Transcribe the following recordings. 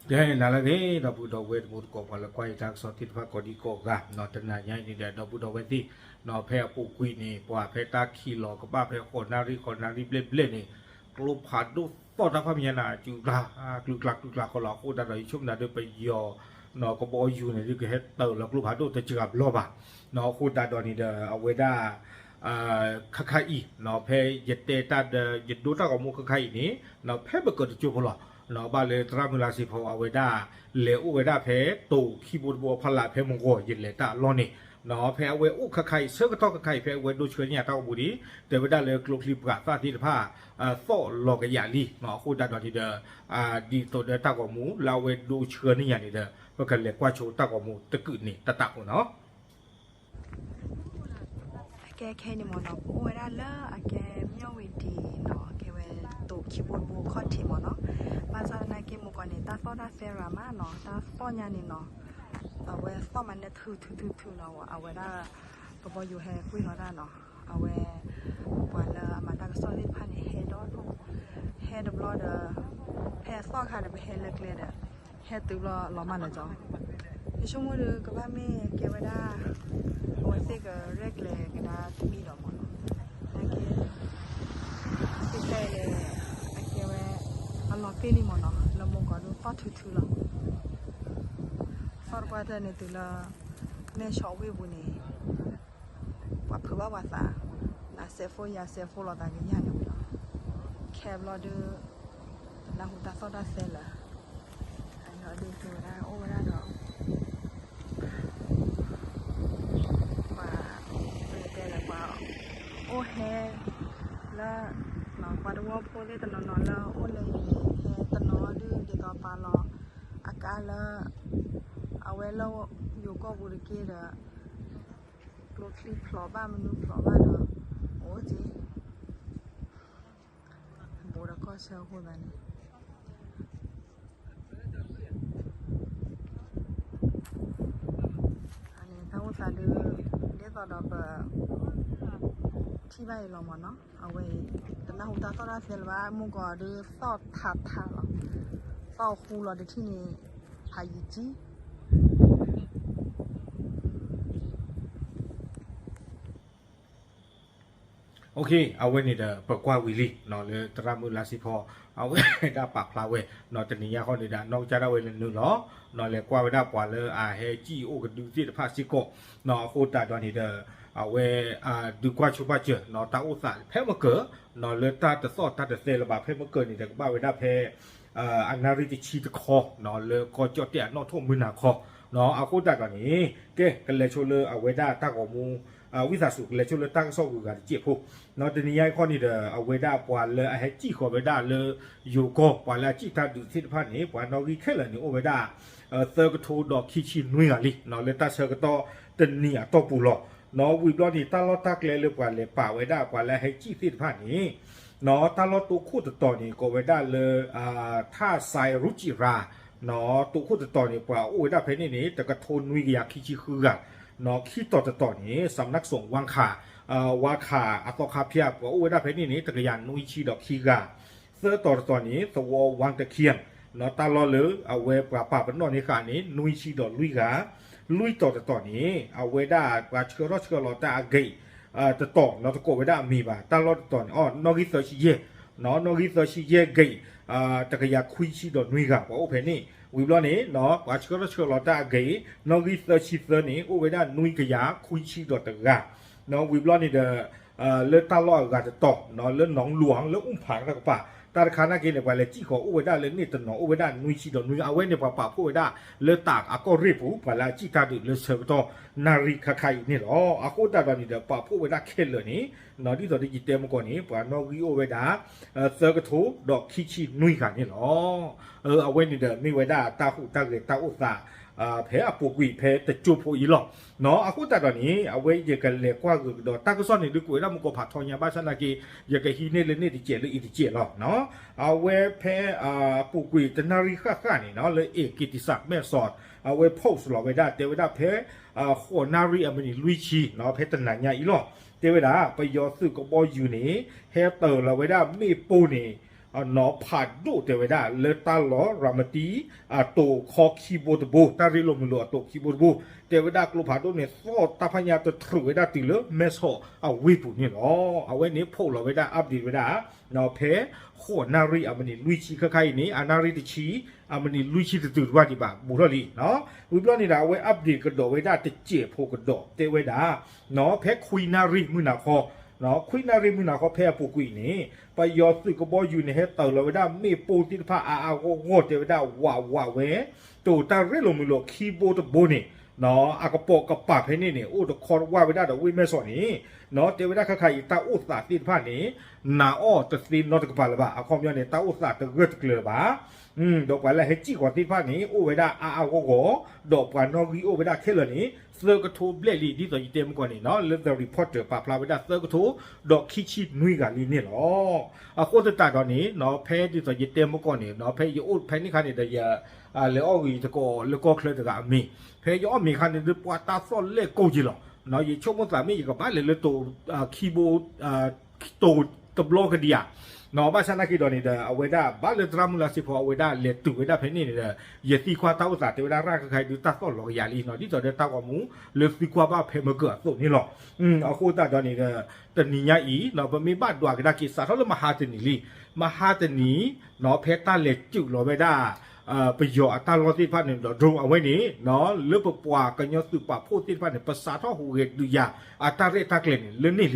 ကဲ နၤလၢအဂ့ၤ ဒီပုၢ်ဒီဝဲၢ်တံၤသကိး ပှၤလၢကွၢ်ယတၢ်ကစီၣ်သ့ၣ်တဖၣ်ကိးဒံကိးဂၤ တနၤညါအံၤန့ၣ်ဒီး ဒီပုၢ်ဒီဝဲၢ်သ့ၣ် ဖဲအပူၤကွံာ်န့ၣ် ပှၤဖဲတၢ်ခံးလီၤကဘၣ်ဖဲဃိးနၣ်ရံၣ် ဃိးနၣ်ရံၣ်ဘျဲၣ်ဘျဲၣ်န့ၣ် ကျိဖးဒိၣ်သီၣ်တၢ်ဖးမံၤညါနၤ ကလုာ်ကျါ ကလုာ်ကျါဃီလီၤ. အဃိသတးဒီး ယဆိကမိၣ်ဒီး ပယီၤ ကဘီယူၤန့ၣ် ဒုးကဟဲတၢၤလီၤကျိဖးဒိၣ်တစှၤဘျီဘၣ်. အဃိသတးဒီးန့ၣ်ဒီး အဝဲဒၣ် ခဲခါအံၤ ဖဲယတဲတၢ်ဒီး ယဒိတၢ်ဂီၤမူခဲခါအံၤန့ၣ် ဖဲပကၢၤတကၠိဖိလီၤ. ဘၣ်လၢသရၣ်မုၢ်လါစ့ဖီ အဝဲဒၣ် လဲၤအိၣ်ဝဲဒၣ်ဖဲတိၤခံဘိတဘိအဖီလာ် ဖဲမုၢ်ဂီၤယလဲၤတၢ်အလီၢ်န့ၣ် ဖဲအဝဲအိၣ်ခဲခါအံၤ ဆၢကတီၢ်ခဲခါအံၤ ဖဲအဝဲဒိဆှၢန့ၢ်ယၤတၢ်ဂီၤမူဒီး တဲဝဲဒၣ်လၢကျိချံပှၤသၣ်သ့ၣ်တဖၣ် သီၣ်လီၤကယၤလံ. အဃိသတးဒီးန့ၣ်ဒီး ဒ်သိးဒီးတၢ်ဂီၤမူလၢအဝဲဒိဆှၢန့ၢ်ယၤန့ၣ်ဒီး ပကလဲၤကွၢ်ဆိတၢ်ဂီၤမူတကုာ်န့ၣ် တၢ်တၢ်ဃိနီၤ. အကဲခဲအံၤန့ၣ်မ့ၢ်နီၤ ပအိၣ်ဝဲဒၣ်လၢအကဲ မၠီၣ်ဝ့ၤဒံနီၤ ကဲဝဲတိၤခံဘိတဘိခီၣ်ထံးမ့ၢ်နီၤ. ဘၣ်ဆၣ်သနာ်က့ မုၢ်ကီၢ်န့ၣ် တၢ်သီၣ်တၢ်သဲရၤမးနီၤ တၢ်သီၣ်ညါန့ၣ်နီၤ အဝဲသီၣ်မးနဲထုထုထုထုနီၤ အဝဲဒၣ် ကဘီယူၤဟဲကွံာ်လီၤတၢ်နီၤ အဝဲ ပှၤလၢအမၤတၢ်ကစီၣ်သ့ၣ်တဖၣ်န့ၣ် ဟဲဒီး ဟဲတဘျီဒီး ဖဲအသီၣ်ခါဒီး ပဟဲလၢကျဲဒီး ဟဲတုၤဘျီလီၤမးလၢာ်ကၠီ ယဆိကမိၣ်ဒီး ကဘၣ်မ့ၢ်ကဲဝဲဒၣ် အဝဲသ့ၣ်ကရဲၣ်ကျဲၤကဒါတမံၤဒီးမ့ၢ်နီၤ နာ်က့ သ့ၣ်ခဲအံၤန့ၣ် အကဲဝဲ အလီၤတ့ၢ်လံမ့ၢ်နီၤ လၢမုၢ်ကီၢ်ဒုးသီၣ်ထုထုလီၤ သီၣ်တပှၢ်တၢၢ်န့ၣ်တုၤလၢ မဲၢ်ဆီးဝ့ၢ်ပူၤန့ၣ် ပှၤဖုးဘၣ်ပှၤသး နစဲးဖိယၤစဲးဖိလီၤသးကယၤန့ၣ်ဝံၤလီၤ ခဲဘျီဒုး တနၢ်ဟူတၢ်သီၣ်တၢ်သဲလၢၤ အဒုးကဝဲဒၣ်အိၣ်ဝဲဒၣ်ဒီး ပှၤ ပတဲလၢပှၤ အိၣ်ဟဲ လၢ ပှၤတဝၢဖိသ့ၣ်တနီၤနီၤလၢအိၣ်လၢအံၤန့ၣ် ဟဲတနီၤဒုးဒ်သိးပာ်လီၤ အကါလၢ အဝဲလၢယိၤကီၢ်ပူၤတက့ၢ်ဒီး ကျိချံဖျိးဘၣ်မနုၤဖျိးဘၣ်ဒီး အိၣ်က့ၤ ဘူးဒီးကီၢ်ဆၢအဃိသတးန့ၣ် အန့ၣ်တၢ်အိၣ်သးဒုး ဒ်သိးဒီးပ ထံၣ်ဘၣ်အံၤလီၤမ့ၢ်နီၤ အဝဲအံၤ တနၢ်ဟူတၢ်သီၣ်တၢ်သဲလၢၤဘၣ် မုၢ်ကီၢ်ဒုးသီၣ်ထးထးလီၤ သီၣ်ဃူလီၤတထံၣ်န့ၣ် ဖးယံၤကံ အဝဲန့ၣ်ဒီး ပကွၢ်ဝံၤလံ လၢသရၣ်မုၢ်လါစ့ဖီ အဝဲဒၣ်ပာ်ဖျါဝဲ တနံၤညါဃီန့ၣ်ဒီး နီၢ်ကစၢ်ဒၣ်ဝဲနုာ်လီၤ လဲၤကွၢ်ဝဲဒၣ်ပှၤလၢအဟဲစံၣ်အိၣ်ကဒုသ့ၣ်တဖၣ်စ့ၢ်ကီး အဃိသတးဒီးန့ၣ်ဒီး အဝဲ ဒုးကွၢ်ဆိပာ်စၢၤ တၢ်အိၣ်သးဖဲမကၢၤ လၢတၢ်တသီၣ်တၢ်တသဲလၢၤဘၣ် ဖဲမကၢၤန့ၣ်ဒီး ကဘၣ်ဝဲဒၣ်ဖဲ အနၣ်ရံၣ်တဆံတခီ လၢကီၢ်ကၠီၣ်တဲၣ်အနီၣ်ထိၣ်မုၢ်နၤခီ အဃိသတးဒီးန့ၣ် ကဲ ကလဲၤဆိလၢအဝဲဒၣ်တၢ်ဂီၤမူ ဝံသးစူၤ ကလဲၤဆိလၢတၢ်ကစီၣ်ဂုၤဂၤတစဲးဖိ တနံၤညါအံၤခီန့ၣ်ဒီး အဝဲဒၣ်ပှၤလၢအဟဲစံၣ်ဃီၤဝဲဒၣ်လၢ ယိၤကီၢ် ပှၤလၢအစံၣ်တၢ်ဒုးသ့ၣ်တဖၣ်န့ၣ် ပှၤနီၣ်ဂံၢ်ခဲလၢာ်န့ၣ် အိၣ်ဝဲဒၣ် သၢကထိဒီးခံဆံနွံဂၤလံ လၢတၢ်ဆၢကတီၢ်တနံၤအတီၢ်ပူၤလီၤ. ဝံၤဘျီန့ၣ် တၢ်လီၢ်တၢ်ကျဲလၢပှၤလဲၤပာ်ဝဲဒၣ် ပှၤလၢအဟဲစံၣ်သ့ၣ်တဖၣ်န့ၣ် တၢ်လီၢ်တိခိၣ်တတီၤန့ၣ် ကိးဝဲဒၣ်လၢ ထၣ်စဲရူစံရၤ တိခိၣ်တတီၤန့ၣ် ပှၤအိၣ်ဝဲဒၣ်ဖဲန့ၣ်န့ၣ် တကထိနွံကယၤခံဆံဃုဂၤ, ခံတီၤတတီၤန့ၣ် စးနၣ်စိၣ်ဝါခး, ဝါခးအသီခါဖၠၣ် ပှၤအိၣ်ဝဲဒၣ်ဖဲန့ၣ်န့ၣ် တကယၤနွံဆံဒီးခံဂၤ, သၢတီၤတတီၤန့ၣ် သဝီဝါတခံ, တၢ်လီၢ်လၢအဝဲပှၤပာ်ပနီၣ်န့ၢ်ဃာ်န့ၣ် နွံဆံဒီးလွံၢ်ဂၤ, လွံၢ်တီၤတတီၤန့ၣ် အဝဲဒၣ်ပှၤဆှၢထီၣ်ဆှၢလီၤတၢ်အဂ့ၢ် တတီၤ တကိးဝဲဒၣ်အမံၤဘၣ်, တၢ်လီၢ်တတီၤန့ၣ် အီ နီၣ်ဂံၢ်သၢဆံယဲၢ်, နီၣ်ဂံၢ်သၢဆံယဲၢ်ဂ့ၢ်, တကယၤခွံဆံဒီးနွံဂၤ ပှၤအိၣ်ဖဲန့ၣ်, ဝံၤဘျီန့ၣ် ပှၤဆှၢထီၣ်ဆှၢလီၤတၢ်အဂ့ၢ် နီၣ်ဂံၢ်သၢဆံသၢန့ၣ် အိၣ်ဝဲဒၣ်နွံကယၤခွံဆံဒီးတဂၤ, ဝံၤဘျီန့ၣ်ဒီး လၢတၢ်လီၢ်အဂၤတတီၤ လၢနီၣ်လူၣ် လၢအူၣ်ဖးတၢ်ကပၤ တၢ်တခါနာ်က့န့ၣ် ပှၤလဲၤစံၣ်ဃီၤအိၣ်ဝဲဒၣ်လၢန့ၣ်တနီၤ အိၣ်ဝဲဒၣ်နွံဆံဒီးနွံဂၤ, အဝဲန့ၣ်ပှၤပာ်ဖှိၣ်ဝဲဒၣ်လၢတၢ်အကီၢ်ရ့ၣ်ပူၤ ပှၤလၢအစံၣ်တၢ်ဒုးလၢဆၢကတီၢ်နၣ်ရံၣ်ခါခါအံၤန့ၣ်လီၤ. အဃိသတးဒီးန့ၣ်ဒီး ပာ်ဖှိၣ်ဝဲဒၣ်ခဲလၢာ်န့ၣ် ဒ်သိးဒီးယတဲမကီၢ်န့ၣ် ပှၤနီၣ်ဂံၢ်အိၣ်ဝဲဒၣ် သၢကထိဒီးခံဆံနွံဂၤန့ၣ်လီၤ. အဝဲန့ၣ်ဒီးမ့ၢ်ဝဲဒၣ်တၢ်ဟူးတၢ်ဂဲၤတၢ်အိၣ်သး ဖဲအပူၤကွံာ်ဖဲတကၠိဖိအံၤလီၤ. အဃိသတးဒီးန့ၣ် အဝဲယကလဲၤကွၢ်ဂုာ်ကဒီး တၢ်ကစီၣ်န့ၣ်ဒုးကွဲးဝဲဒၣ်မုၢ်ကီၢ်ဖးထီညါ ဘၣ်ဆၣ်သနာ်က့ ယကဟံးန့ၢ်လၢန့ၣ်တစဲးလၢအံၤတစဲးလီၤ. အဝဲဖဲ အပူၤကွံာ်တနၣ်ရံၣ်ဃၣ်ဃၣ်န့ၣ် လၢ A K T C မဲၢ်စီး အဝဲ post လီၤဝဲဒၣ် တဲဝဲဒၣ်ဖဲ ဃိးနၣ်ရံၣ်အမံးနံးလွံၢ်ဆံ ဖဲတနၤညါအံၤလီၤ. တဲဝဲဒၣ် ပယီၤသုးကဘီယူၤန့ၣ် ဟဲတၢၤလီၤဝဲဒၣ်မ့ၣ်ပိၢ်န့ၣ် နီၢ်ဖးဒိၣ်တဲဝဲဒၣ် လၢတၢ်လီၢ်ရၤမတံ အတိာ်ခီခံဘိတဘိ တၢ်ရ့လိာ်မုာ်လိာ်အတိာ်ခံဘိတဘိ တဲဝဲဒၣ်ကျိဖးဒိၣ်န့ၣ် သီၣ်တၢ်ဖးညါတထြူးဝဲဒၣ်တုၤလၢမဲၢ်ဆီးအဝ့ၢ်ပူၤန့ၣ်လီၤ. အဝဲန့ၣ် ဖီၣ်လီၤဝဲဒၣ် update ဝဲဒၣ် ဖဲဃိးနၣ်ရံၣ်အမံးနံးလွံၢ်ဆံ ခဲခါအံၤန့ၣ် အနၣ်ရံၣ်တဆံ အမံးနံးလွံၢ်ဆံတတုၤတဘၣ်ဒံးဘၣ် ဘူးထီၣ်လံ. ဝံၤဘျီန့ၣ်ဒီး အဝဲ update ကဒီးဝဲဒၣ်တစဲးဖိကဒီး တဲဝဲဒၣ် ဖဲခွံနၣ်ရံၣ်မုၢ်နၤခီ ခွံနၣ်ရံၣ်မုၢ်နၤခီ ဖဲအပူၤကွံာ်အံၤန့ၣ် ပယီၤသုးကဘီယူၤန့ၣ် ဟဲတၢၤလီၤဝဲဒၣ်မ့ၣ်ပိၢ်သ့ၣ်တဖၣ်အါအါဂီၢ်ဂီၢ် တဲဝဲဒၣ်ဝးဝးဝဲ တိာ်တၢ်ရ့လိာ်မုာ်လိာ်ခံဘိတဘိန့ၣ် အကပိာ်ကပၤဖဲန့ၣ်န့ၣ် အိၣ်တခီတဝၢ်ဝဲဒၣ်ဒီးဝ့ၢ်မဲၢ်ဆီးန့ၣ် တဲဝဲဒၣ်ခဲခါအံၤ တၢ်အိၣ်သးသ့ၣ်တဖၣ်န့ၣ် နာ်အီၤတသ့နီတကပၤလၢၤဘၣ်. အခီပညီန့ၣ် တၢ်အိၣ်သးတဂၢၢ်တကျၢၤလၢၤဘၣ်. ဒီးပှၤလၢဟဲစံၣ်ဃီၤသ့ၣ်တဖၣ်န့ၣ် အိၣ်ဝဲဒၣ်အါအါဂီၢ်ဂီၢ် ဒီးပှၤနီၣ်ဂံၢ်အိၣ်ဝဲဒၣ်ခဲလၢာ်န့ၣ် သၢကထိဘျဲၣ်လံ ဒ်သိးယတဲမုၢ်ကီၢ်န့ၣ် လၢ The Reporter ပာ်ဖျါဝဲဒၣ်သၢကထိ ဒီးခံဆံနွံဂၤလံန့ၣ်လီၤ. အဃိသတးဒီးန့ၣ် ဖဲဒ်သိးယတဲမုၢ်ကီၢ်န့ၣ် ဖဲယအိၣ်ဖဲန့ၣ်ခါန့ၣ်ဒီး ယလဲၤအီၣ်ဂ့ၤယသကိးလၢကီၢ်ချၢတဂၤအမံၤ ဖဲယအီၣ်မ့ၤခါန့ၣ်ဒီး ပှၤတၢ်သီၣ်လဲၢ်ကိၢ်က့ၤလီၤ. ယဆိကမိၣ်သးမ့ၢ်ယကဘၣ်လဲၤလၢတိၤခံဘိ တိၤတဘျီကဒံဧါ ဘၣ်ဆၣ်နာ်က့ဒီးန့ၣ်ဒီး အဝဲဒၣ်ဘၣ်လၢသရၣ်မုၣ်လါစ့ဖီ အဝဲဒၣ်လဲၤတုၤဝဲဒၣ်ဖဲန့ၣ်န့ၣ်ဒီး ယသံကွၢ်တၢ်အိၣ်သးတဲဝဲဒၣ်ရၣ်ခဲခါအံၤဒုးတၢ်သီၣ်လီၤကယၤလံနီၤ ဒ်သိးဒီးတၢ်ဂီၤမူလၢသံကွၢ်ဘၣ်ဖဲမကၢၤအသိးန့ၣ်လီၤ. အဃိသတးဒီးန့ၣ်ဒီး တနံၤညါအံၤ ပမ့ၢ်ဘၣ်ဒွးကဒါက့ၤစးထီၣ်လၢမဟါတနံၤလံ မဟါတနံၤ ဖဲတၢ်လဲၤစုးလီၤဝဲဒၣ် ပယီၤအတၢ်လီၢ်သ့ၣ်တဖၣ်န့ၣ်ဒီး drone အဝဲန့ၣ် လၢပပှၤကညီသုးပာ်ဖှိၣ်သ့ၣ်တဖၣ်န့ၣ် ပစးထီၣ်ဟူးဂဲၤဒုးယၤအတၢ်ရဲၣ်တၢ်ကျဲၤန့ၣ် လၢန့ၣ်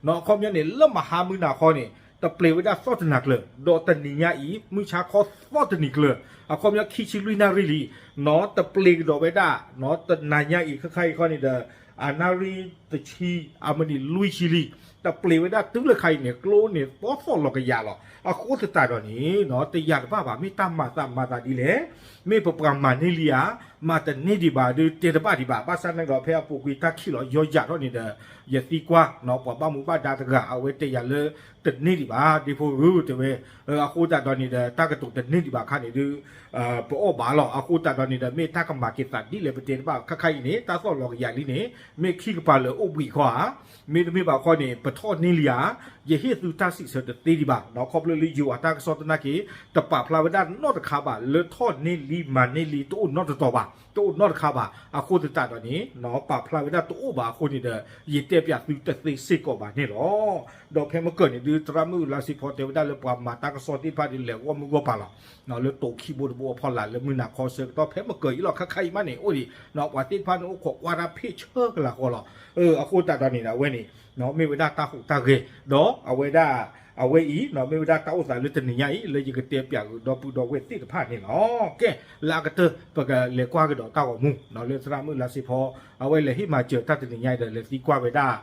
လံ. အခီပညီန့ၣ် လၢမဟါမုၢ်နၤခီန့ၣ် တပျ့ၤဝဲဒၣ်သီၣ်တနၤကျၢၤ ဒီးတနံၤညါအံၤ မုၢ်ဆါခီသီၣ်တနံၤကျၢၤ အခီပညီခံဆံလွံၢ်နၣ်ရံၣ်လံ တပျ့ၤကဒီးဝဲဒၣ် တနၤညါအံၤ ခဲခါအံၤခီန့ၣ်ဒီး အနၣ်ရံၣ်တဆံ အမံးနံးလွံၢ်ဆံလံ တပျ့ၤဝဲဒၣ်တုၤလၢခါအံၤန့ၣ် ကျိန့ၣ်သီၣ်သီၣ်လီၤကယၤလီၤ. အဃိသတးဒီးန့ၣ် တယာ်တဘၣ်ဘၣ် မ့ၢ်တၢ်မၤသးမၤသးဒ်လဲၣ် မ့ၢ်ပပှၤမၤန့ၢ်လံဧါ မၤတန့ၢ်ဒံးဘၣ်ဒီးတဲတဘၣ်ဒံးဘၣ်. ဘၣ်ဆၣ်န့ၣ်ဒီး ဖဲအပူၤကွံာ်တၢ်ခံးလီၤယီယၤထီၣ်န့ၣ်ဒီး ယသံကွၢ် ပှၤဘၣ်မူဘၣ်ဒါတဂၤ အဝဲတဲယၤလၢ တန့ၢ်ဒံးဘၣ် ဒ့ဖိဧၢ တဲဝဲ. အဃိသတးဒီးန့ၣ်ဒီး တၢ်ကတိၤတန့ၢ်ဒံးဘၣ်ခါန့ၣ်ဒီး ပအီၣ်ဘၣ်လီၤ. အဃိသတးဒီးန့ၣ်ဒီး မ့ၢ်တၢ်ကမၤက့ၤသးဒ်လဲၣ်ပတဲတဘၣ် ခဲခါအံၤန့ၣ် တၢ်သီၣ်လီၤကယၤလံန့ၣ် မ့ၢ်ခံကပၤလၢအိၣ်ဘှံးခီဧါ မ့တမ့ၢ်ဘၣ်ခီန့ၣ် ပထီၣ်န့ၢ်လံဧါ ယဟ့ၣ်သုတၢ်စံးဆၢတသ့ဒံးဘၣ် ခီဖျိလၢယိၤအတၢ်ကစီၣ်သနာ်က့ တပာ်ဖျါဝဲဒၣ်နီတခါဘၣ် လၢထီၣ်န့ၢ်လံမၤန့ၢ်လံ တအိၣ်နီတတီၤဘၣ် တအိၣ်နီတခါဘၣ်. အဃိသတးဒီးန့ၣ် ပာ်ဖျါဝဲဒၣ်တအိၣ်ဘၣ်အဃိန့ၣ်ဒီး ယတဲပၠးသုတသ့စ့ၢ်ကီးဘၣ်န့ၣ်လီၤ. ဒီးဖဲမကၢၤန့ၣ်ဒုး သရၣ်မုၣ်လါစ့ဖီတဲဝဲဒၣ်လၢပှၤမၤတၢ်ကစီၣ်သ့ၣ်တဖၣ်ဒုးလဲၤဂီၢ်မုၢ်ဂီၢ်ပၤလီၤ လၢတိၤခံဘိတဘိအဖီလာ် လၢမုၢ်နၤခီဆၢကတီၢ်ဖဲမကၢၤအံၤလီၤ. ခဲခါအံၤမးန့ၣ် အိၣ်ဒံး ပှၤသ့ၣ်တဖၣ်န့ၣ်အိၣ်ခိးကွၢ်တၢ်ဖ့ၣ်ဆၢကလၤဃီလီၤ. အဃိသတးဒီးန့ၣ်ဒီး အဝဲန့ၣ် မ့ၢ်ဝဲဒၣ်တၢ်ဟူးတၢ်ဂဲၤ ဒီးအဝဲဒၣ် အဝဲအံၤ မ့ၢ်ဝဲဒၣ်တၢ်အိၣ်သးလၢတနံၤညါအံၤ လၢယကတဲပၠးဂုာ်ဒီပုၢ်ဒီဝဲၢ်သ့ၣ်တဖၣ်န့ၣ်လီၤ. ကဲ လၢအကတၢၢ် ပကလဲၤကွၢ်ကဒီးတၢ်ဂီၤမူ လၢသရၣ်မုၣ်လါစ့ဖီ အဝဲလဲၤဟ့ၣ်မၤစၢၤတၢ်တနံၤညါအံၤဒီး လဲၤသံကွၢ်ဝဲဒၣ်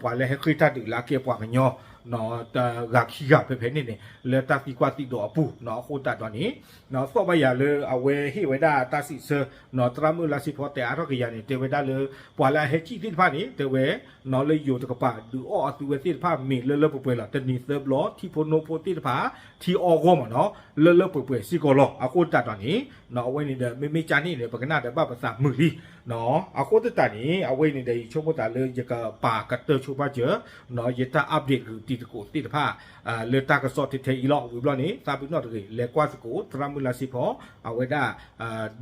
ပှၤလၢဟဲဃ့ၢ်တၢ်ဒုးလၢအကဲပှၤကညီ ဂၤခံဂၤဖဲဖဲန့ၣ်န့ၣ် လၢတၢ်သံကွၢ်သံဒိးအပူၤ အဃိသတးဒီးန့ၣ် သီၣ်ဘၣ်ယၤလၢအဝဲဟ့ၣ်ဝဲဒၣ်တၢ်စံးဆၢ သရၣ်မုၣ်လါစ့ဖီတဲအါထီၣ်ကယၤန့ၣ် တဲဝဲဒၣ်လၢ ပှၤလၢအဟဲစံၣ်သ့ၣ်တဖၣ်န့ၣ် တဲဝဲ လၢယိၤတကပၤ ဒုးအီၣ်အသုဝဲသ့ၣ်တဖၣ်မ့ၤလၢလၢပှဲၤပှဲၤလီၤ. တနံၤသၢဘျီ ထံဖိနိဖိသ့ၣ်တဖၣ် ထံအီၣ်ဂီၢ်မးနီၤ လၢလၢပှဲၤပှဲၤစ့ၢ်ကီးလီၤ. အဃိသတးဒီးန့ၣ် အဝဲန့ၣ်ဒီး မ့မ့ၢ်ကၢ်န့ၣ်န့ၣ် ပကနၣ်ဒီးဘၣ်ပသးမုာ်လံ အဃိသတးန့ၣ် အဝဲန့ၣ်ဒီး ယဆိကမိၣ်သးလၢယကပာ်ကတၢၢ်ဆိပာ်စၢၤ ယတၢ် update ဂုာ်တံၤသကိးသ့ၣ်တဖၣ် လၢတၢ်ကစီၣ်ထဲထဲအံၤလီၤ. ဝံၤဘျီန့ၣ် သးပ့ၤနီၣ်တဂ့ၤ လဲၤကွၢ်သကိး သရၣ်မုၣ်လါစ့ဖီ အဝဲဒၣ်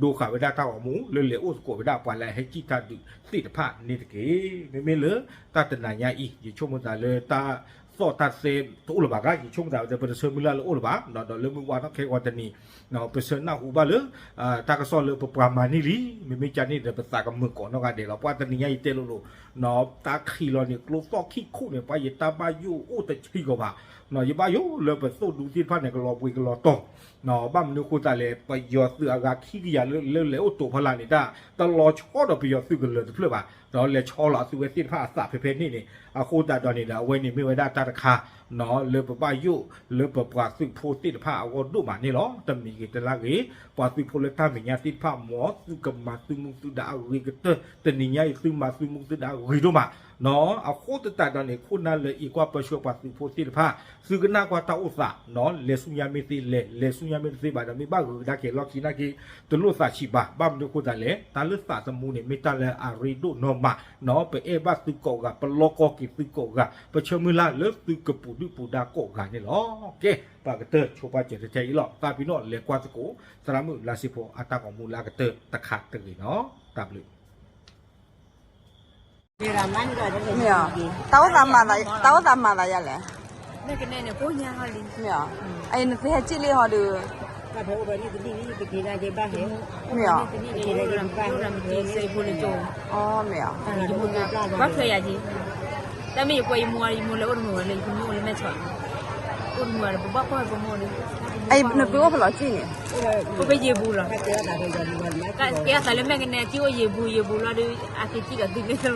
ဒိဃာ်ဝဲဒၣ်တၢ်ဂီၤမူ လၢလဲၤအိၣ်သကိးဝဲဒၣ်ပှၤလၢအဟဲစံၣ်တၢ်ဒုးသ့ၣ်တဖၣ်န့ၣ်တက့ၢ်. မ့မ့ၢ်လၢတၢ်တနၤညါအံၤ ယဆိကမိၣ်သးလၢတၢ်သီၣ်တၢ်သဲတအိၣ်လၢၤဘၣ်ဂၤ ယဆိကမိၣ်သးဒီးပတဆၢမုၢ်လၢ်လၢအိၣ်လၢၤဘၣ် ဒီးလၢမုၢ်ဝါထီၣ်ခဲဂီၤတနံၤ ပဆၢနၢ်ဟူဘၣ်လၢ တၢ်ကစီၣ်လၢပပှၤမၤန့ၢ်လံ မ့မ့ၢ်ကၢ်န့ၣ်ဒီး ပသးကမုာ်ကိးနီၢ်ဂၤဒဲးလီၤ. ပှၤတနံၤညါအံၤတဲလိၤလိၤ တၢ်ခံးလီၤန့ၣ် ကျိသီၣ်ခံးခိၣ်န့ၣ် ပှၤယတၢ်ဘၣ်ယိၣ်အိၣ်တဆံးကီးဘၣ် ယဘၣ်ယိၣ်လၢပသိၣ်ဒူသ့ၣ်တဖၣ်န့ၣ် ကလီၤဘှံးကလီၤတီၤ ဘၣ်မနုၤအဃိသတးလဲၣ် ပယီၤသုးအဂၤခံကယၤလၢလဲၤအိၣ်တိာ်ဖီလာ်န့ၣ် တၢ်တလီၤဆီဒီးပယီၤသုးကလၢၤတဖျၢၣ်ဘၣ် ဒီးလဲၤဆီလီၤအသုဝဲသ့ၣ်တဖၣ်အသးဖဲဖဲန့ၣ်န့ၣ် အဃိသတးဒီးန့ၣ်ဒီး အဝဲန့ၣ်မ့ၢ်ဝဲဒၣ်တၢ်တခါ လၢပဘၣ်ယိၣ် လၢပပှၤသုးဖိသ့ၣ်တဖၣ်အဂီၢ်ဒိၣ်မးန့ၣ်လီၤ. တမံၤဂ့ၤတလါဂ့ၤ ပှၤသုးဖိလၢတၢ်မဲာ်ညါသ့ၣ်တဖၣ် မ်သုကမၤသုးမုၢ်သုးဒါအဂ့ၤကတၢၢ် တနံၤညါအံၤသုမၤသုးမုၢ်သုးဒါဂ့ၤဒိၣ်မး နီၢ် အဃိသတးဒီးန့ၣ် ခိၣ်နၢ်လၢအံၤကွၢ်ပၢဆှၢပှၤသုးဖိသ့ၣ်တဖၣ် သုကနၣ်ကွၢ်တၢ်အိၣ်သး နီၢ် လဲၤဆူညါမ့ၢ်သ့လဲၤ လဲၤဆူညါမ့ၢ်တသ့ဘၣ်ဒီး မ့ၢ်ဘၣ်ဂုာ်ကဒါက့ၤလီၢ်ခံနာ်က့ တလိၣ်သးဆံးဘၣ်. ဘၣ်မနုၤအဃိသတးလဲၣ် တၢ်လၢသးသမူန့ၣ် မ့ၢ်တၢ်လၢအရ့ဒိၣ်နီၢ်မး နီၢ် ပအဲၣ်ဘၣ်သုကိးဂၤ ပလီၢ်ကီၢ်က့ၤသုကိးဂၤ ပဆၢမုၢ်လၢ်လၢသုကပူၤဒုၣ်ပူၤဒါကိးဂၤန့ၣ်လီၤ. ကဲ ပကတၢၢ်ဆိပာ်စၢၤထဲအံၤလီၤ. သးပ့ၤနီၣ်လဲၤကွၢ်သကိး သရၣ်မုၣ်လါစ့ဖိအတၢ်ဂီၤမူလၢအကတၢၢ်တခါတဂ့ၤနီၢ်. တၢ်ဘျုး မ့ၢ်ဧါ, တၢ်အိၣ်သးမၤသး, တၢ်အိၣ်သးမၤသးယၤလဲၣ်. မ့ၢ်ဧါ, အအံၤနသုဟဲစံၣ်လံဟီဒီး, မ့ၢ်ဧါ, မ့ၢ်ဧါ, တၢ်မ့ၢ်ယကွဲးယမိၢ်အံၤ ယမိၢ်လဲၤအိၣ်တမုာ်ဝဲလၢယဖိမုၣ်အိၣ်လၢမဲၢ်ဆီး, အိၣ်တမုာ်ဝဲဒီး ပဘၣ်ကွၢ်ပမိၢ်ဒီး, နသုအိၣ်ဖဲလဲၣ်စံၣ်န့ၣ်, အိၣ်ဖဲယ့ာ်ပူၤလီၤ. ကဲအသးလၢမဲာ်ကနဲ စံၣ်အိၣ်ယ့ာ်ပူၤ ယ့ာ်ပူၤလီၤဒီး အက့ၤစံၣ်ဒီးသုမ့ၢ်လီၤ.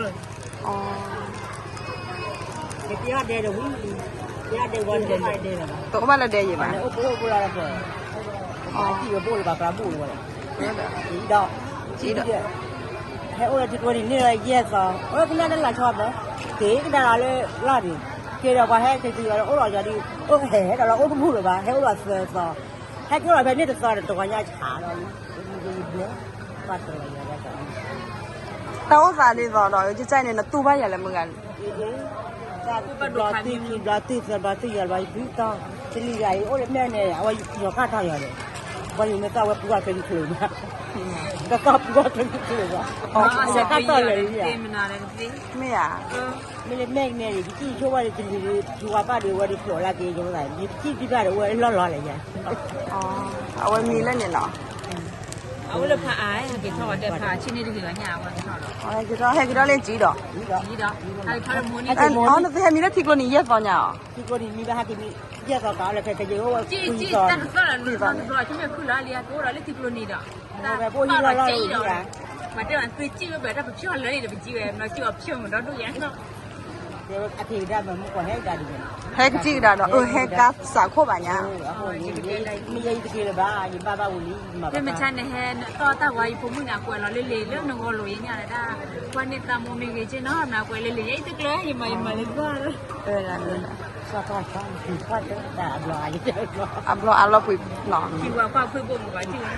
တအိၣ်ဘၣ်လၢဒဲယ့ာ်ဘၣ်, ဒီး ဟဲအိၣ်လၢထံကျိနံၤန့ၣ်လၢယဲၢ်သီ, အိၣ်ကနၣ်လၢလၢဆီဘၢ, က့ၤကဒါလီၤလၢလီၢ်ဒံး, က့ၤဒီးပှၤဟဲက့ၤက့ၤဒီးအိၣ်လီၤယီၤဒီး, အိၣ်ဟဲဒီးလီၤအိၣ်တမူလၢၤဘၣ်, ဟဲအိၣ်လီၤသၢသီ, ဟဲက့ၤလီၤဖဲန့ၣ်တသီဒီးတဂီၤညါဆးလီၤ, တၢ်အိၣ်သးဒ်သိးဒီး ကစၢ်န့ၣ် နတူၢ်ဘၣ်ယၤလၢမုၢ်ဂၤ, ဘျီသံခံ ဘျီသံသၢ ဘျီသံယဲၢ် ဘျီသံတီ, တနံၤဂၤအံၤ အိၣ်လၢမဲာ်န့ၣ် အဝဲယီၤခါထီၣ်ယီၤဒီး, ဘၣ်ယိၤမ့ၢ်သၣ်ဝဲပူၤဂၤချၢကချၢဘၣ်, ကသၣ်ပူၤဂၤချၢကချၢဘၣ်, ယီၤခါထီၣ်လၢာ်လံဧါ, မ့ၢ်ဧါ, မ့ၢ်လၢမဲာ်ကနဲန့ၣ် ယစံၣ်ဆိဝဲဒီးတလံၤဒီး ယဝၤဘၣ်ဒီးဝဲဒီးဖျိးလၢက့ၤယိၤသး ယစံၣ်ဒံးဘၣ်ဒီးဝဲလီၢ်လီၤလဲၣ်ယၤ, အဝဲမံလၢန့ၣ်လီၤ. အဝဲလၢဖးအါ ဟဲက့ၤထီၣ်ဝဲဒၣ်ဖးဆံန့ၣ်တဂ့ၤဘၣ်ညါအဝဲကထီၣ်လီၤ. ဟဲက့ၤထီၣ် ဟဲက့ၤထီၣ်လၢကံဒီး, ကံဒီး, ဟဲက့ၤထီၣ်လၢမူန့ၣ်, အီ နသုဟဲမံလၢထံကျိနံၤယဲၢ်သီညါအီၤ, ထံကျိနံၤမံဘၣ်ဟဲက့ၤမံ, ယဲၢ်သီကးလၢဖဲကယဲၢ်အိၣ်ဝဲ, တသီလၢနသီတဘျီ ကမ့ၢ်ခုၣ်လီၤလံ ကအိၣ်ဒီးလၢထံကျိနံၤဒီး, ပအိၣ်ယံၤလီၤလီၤလံဧါ, ပှၤတဲဘၣ်သုစံၣ်ဝဲဘၣ်တၢ်ပဖျီၣ်လၢန့ၣ်ဒီးပစံၣ်ဝဲ မ့ၢ်စံၣ်အီၤဖျီၣ်မးဒီဒိၣ်ယါနီၤ ဟဲကစံၣ်ကဒါဒီး ဟဲကစံၣ်ကဒါဒီးအဟဲကါစးခိၣ်ဘၣ်ညါ, မ့ၢ်ယဲယတက့ၤလၢၤဘၣ် ယဘၣ်ဘၣ်ဝံၤလံ, မ့ၢ်မ့ၢ်ဆါန့ၣ်ဟဲသီၣ်တၢ်ဝါ ယဖိမုၣ်န့ၣ် အကွဲးလီၤလၢလံာ်လၢနဂီၢ်လိာ်ယဲညါဒၣ်, ကွၢ်န့ၢ်သးမိၢ်မ့ၢ်ဂ့ၤက့နီၤ နကွဲးလၢလံာ်ညါ ယတကျၢၤ ယမၤယမၤလၢသီၣ်လီၤ, အဘျီအါလီၤပှ့ၤလီၤ, ထံဝါကွၢ်ဖုၣ်ဘိၣ်မးဘၣ်ထံၣ်ဝဲ